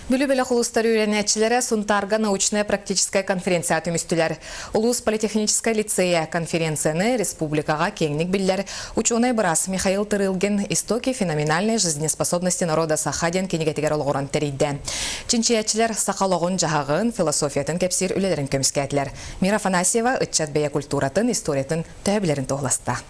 Бүлүү бөлөх улуустар үөрэнээччилэрэ Сунтаарга научнай-практическай конференция түмүстүлэр. Улуус политехническай лицейэ конференцияны республикаҕа киэҥник биллэр учуонай-быраас Михаил Тырылгин «Истоки феноменальной жизнеспособности народа Саха» диэн кинигэтигэр олоҕуран тэрийдэ. Чинчийээччилэр саха олоҕун-дьаһаҕын, философиятын кэпсиир үлэлэрин көмүскээтилэр. Мира Афанасьева ыччат бэйэ культуратын, историятын төһө билэрин туоһуласта.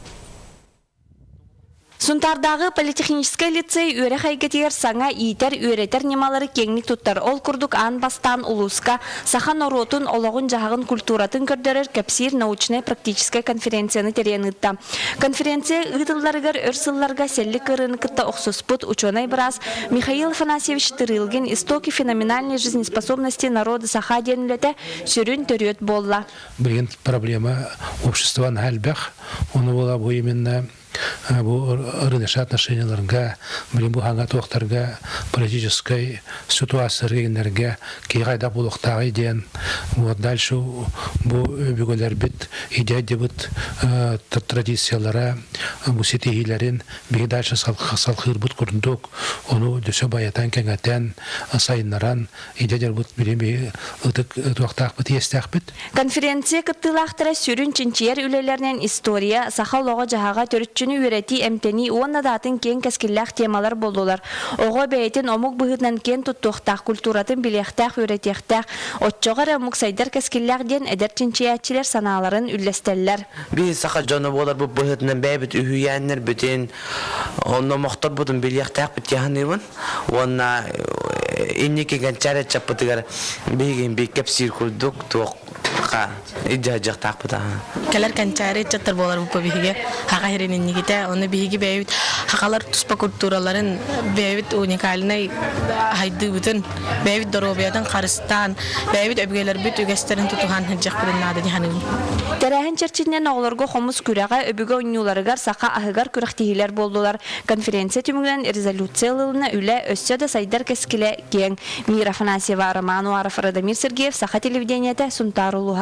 Сунтаардааҕы политехническай лицей үөрэх эйгэтигэр саҥа иитэр-үөрэтэр ньымалары киэҥник туттар. Ол курдук аан бастаан улууска саха норуотун олоҕун-дьаһаҕын культуратын көрдөрөр кэпсиир научнай-практическай конференцияны тэрийэн ыытта. Конференция ыытылларыгар өр сылларга сэллик ыарыыны кытта охсуспут учуонай-быраас Михаил Афанасьевич Тырылгин «Истоки феноменальной жизнеспособности народа Саха» диэн үлэтэ сүрүн төрүөт буолла. Билигин проблема общества наһаа элбэх. Ону буола бу именно бу рыночный отношенияларга, билин бу хаҥа туохтарга политическай ситуацияларга кинилэргэ киһи хайдах буолуохтааҕый диэн вот дальше бу өбүгэлэрбит идея традициялара бу ситиһиилэрин биһи дальше салхыырбыт курдук ону дөсө байатан кэҥэтэн сайыннаран идэ дьарбыт билин биһи ытык туохтаахпыт иэстээхпит. Конференция кыттыылаахтара сүрүн чинчийэр үлэлэринэн история, саха олоҕо-дьаһаҕа, төрүччүнү үөрэтии, эмтэнии уонна да атын киэҥ кэскиллээх темалар буоллулар. Оҕо бэйэтин омук быһыытынан киэн туттуохтаах, культуратын билиэхтээх, үөрэтиэхтээх, оччоҕо эрэ омук сайдар кэскиллээх диэн эдэр чинчийээччилэр санааларын үллэстэллэр. Биһи саха дьоно буоларбыт быһыытынан бэйэбит үһүйээннэрбитин, онно омохторбутун билиэхтээхпит дии Уонна инники кэнчээри ыччаппытыгар биһигин биир кэпсиир курдук туохха илдьэ аха. Кэлэр кэнчээри ыччаттар буоларбыт биһиги хаха сирин иннигитэ. Ону биһиги бэйэбит хахалар туспа культураларын бэйэбит уникальнай хайдыыбытын, бэйэбит доруобуйатын харыстаан, бэйэбит өбүгэлэрбит үгэстэрин тутуһан сылдьыахпытын наада дии саныыбын. Тэрээһин чэрчитинэн оҕолорго хомус күрэҕэ, өбүгэ оонньууларыгар, саха аһыгар күрэхтэһиилэр буоллулар. Конференция түмүгүнэн резолюция ылылына үлэ өссө да сайдар кэскилэ киэҥ. Мира Афанасьева, Роман Уаров, Радомир Сергеев, Саха телевидениетэ, Сунтаар улууһа.